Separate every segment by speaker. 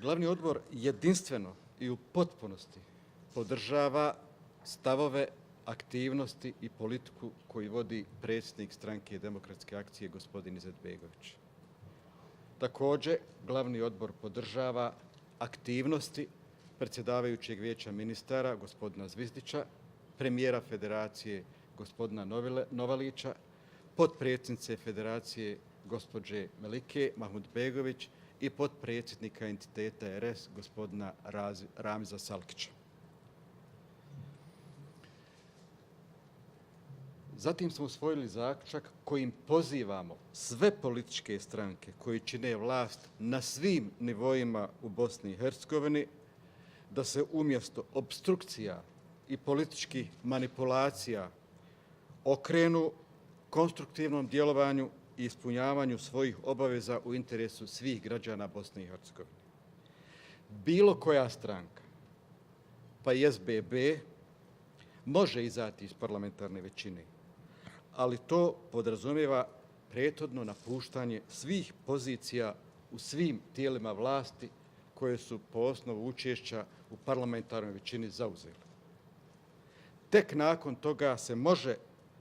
Speaker 1: Glavni odbor jedinstveno i u potpunosti podržava stavove, aktivnosti i politiku koju vodi predsjednik Stranke demokratske akcije gospodin Izetbegović. Također, glavni odbor podržava aktivnosti predsjedavajućeg vijeća ministara gospodina Zvizdića, premijera Federacije gospodina Novalića, potpredsjednice Federacije gospođe Melike Mahmudbegović i potpredsjednika entiteta RS gospodina Ramiza Salkića. Zatim smo usvojili zaključak kojim pozivamo sve političke stranke koji čine vlast na svim nivoima u Bosni i Hercegovini da se umjesto opstrukcija i političkih manipulacija okrenu konstruktivnom djelovanju i ispunjavanju svojih obaveza u interesu svih građana Bosne i Hercegovine. Bilo koja stranka, pa i SBB, može izaći iz parlamentarne većine, ali to podrazumijeva prethodno napuštanje svih pozicija u svim tijelima vlasti koje su po osnovu učešća u parlamentarnoj većini zauzeli. Tek nakon toga se može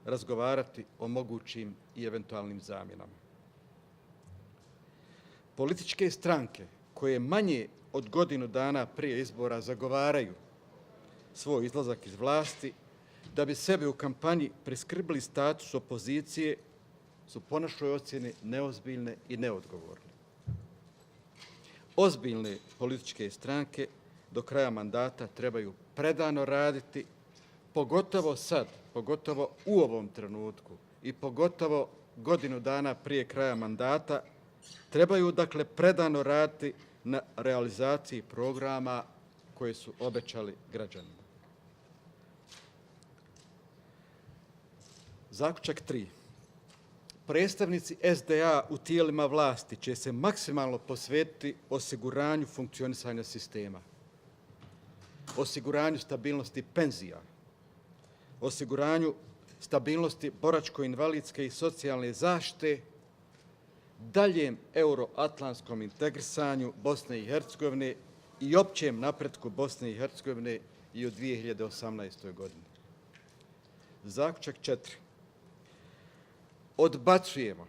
Speaker 1: razgovarati o mogućim i eventualnim zamjenama. Političke stranke koje manje od godinu dana prije izbora zagovaraju svoj izlazak iz vlasti da bi sebe u kampanji priskrbili status opozicije su po našoj ocjeni neozbiljne i neodgovorne. Ozbiljne političke stranke do kraja mandata trebaju predano raditi, pogotovo sad, pogotovo u ovom trenutku i pogotovo godinu dana prije kraja mandata, trebaju dakle predano raditi na realizaciji programa koje su obećali građanima. Zaključak 3. Predstavnici SDA u tijelima vlasti će se maksimalno posvetiti osiguranju funkcionisanja sistema, osiguranju stabilnosti penzija, osiguranju stabilnosti boračko-invalidske i socijalne zaštite, daljem euroatlantskom integrisanju Bosne i Hercegovine i općem napretku Bosne i Hercegovine i u 2018. godini. Zaključak 4. Odbacujemo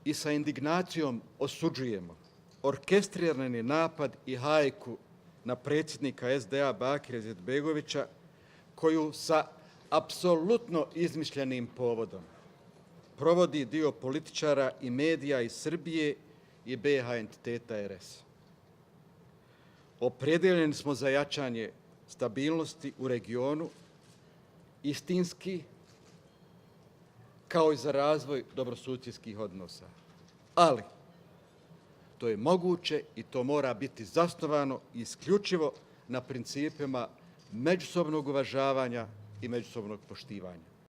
Speaker 1: i sa indignacijom osuđujemo orkestrirani napad i hajku na predsjednika SDA Bakira Izetbegovića koju sa apsolutno izmišljenim povodom provodi dio političara i medija iz Srbije i BiH entiteta RS. Opredjeljeni smo za jačanje stabilnosti u regionu, istinski, kao i za razvoj dobrosusjedskih odnosa. Ali to je moguće i to mora biti zasnovano isključivo na principima međusobnog uvažavanja i međusobnog poštivanja.